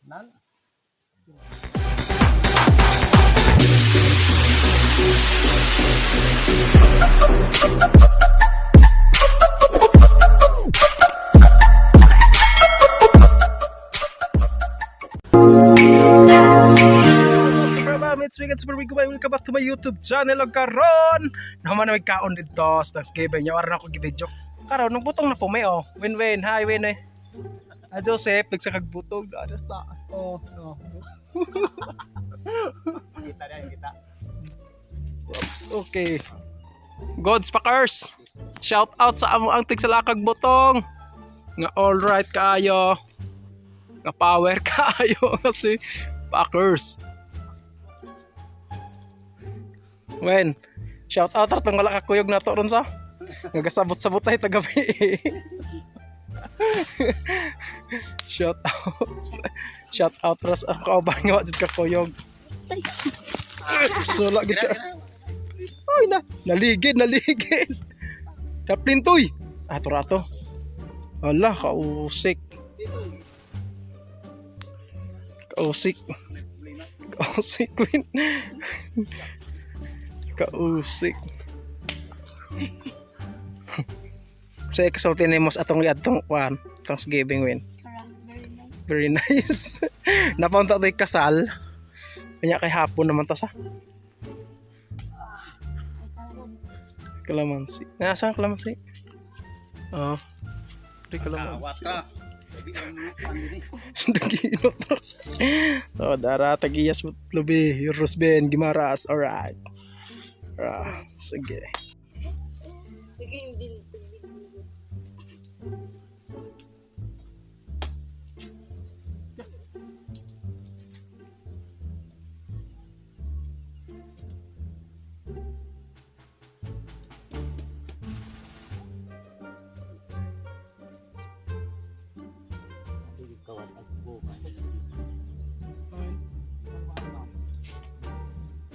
Nan. Super Bam, it's Wicked Super Big. Welcome back to my YouTube channel. Og karon, naman na may kaon dito sa Thanksgiving. Nya waran ako gi-video. Karon nung butong na po may oh. Win win, hi win eh. Ah, Joseph, nagsakag butong sa sa. Oh, no. Kita na, kita. Oops, okay. God's Packers. Shout out sa amo ang tigsalakag butong. Nga all right kaayo. Nga power kaayo kasi Packers. Wen, shout out ratong wala ka kuyog nato ron sa. Nga gasabot-sabot tayo tagabi. Shout out. Shout out ras ang kauban nga wa jud ka kuyog. So lagi ka. Ay na, naligid, naligid. Kaplintoy. Ah, to rato. Ala, kausik. Kausik. Kausik, Queen. Kausik. Sa ikasulti ni Mos atong iadtong kwan, Thanksgiving win. Very nice. Very nice. Napunta to'y kasal. Kanya kay hapon naman ta sa kalamansi. Nasa ang kalamansi? Oh. Di Kawat kalamansi. ka. Naginot. So, dara tagiyas lubi, Rosben Gimaras. Alright. Ah, sige. Sige, hindi.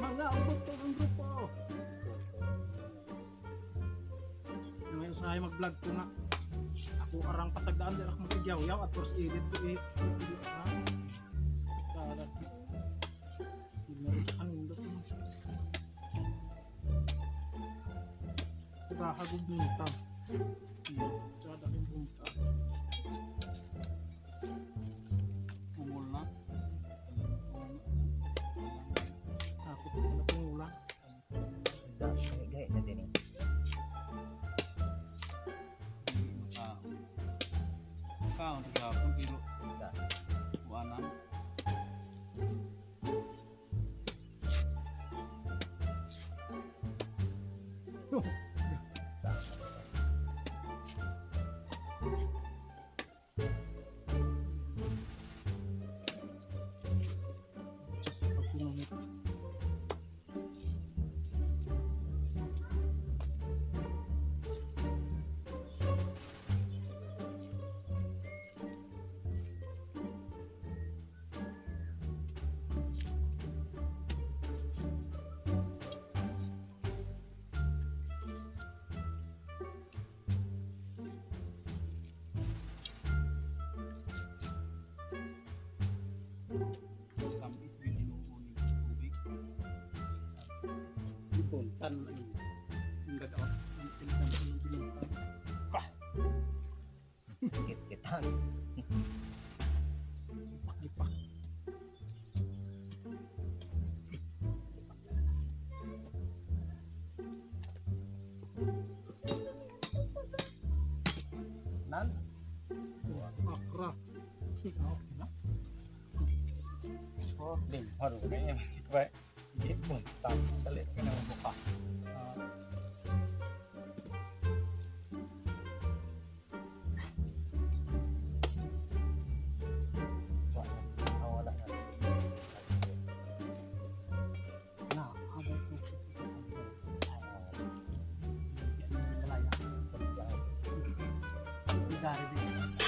Mga ubot ang grupo. Ngayon sa mag-vlog ko nga. Ako arang pasagdaan din ako masigyaw-yaw at first edit ko eh. Edit na. Para. Ang Pagkakagog bunta. Tsada yung bunta. Pungol na. Takot ko na pangulang. Gaya na din eh. Makaon. Makaon, pero wanan. Just pag-pinunit. Tamis din inuon ng tubig. Ibontan ang gadaot. Ang pintan ko ng binuntan. Kit-kitan. Ipak-ipak. Nan. Akra. Sige, okay na. Oh, din haru kaya. Kaya di buntan. Dali ka na buka. Wala na. Na, habang ko. Malaya. Dari din.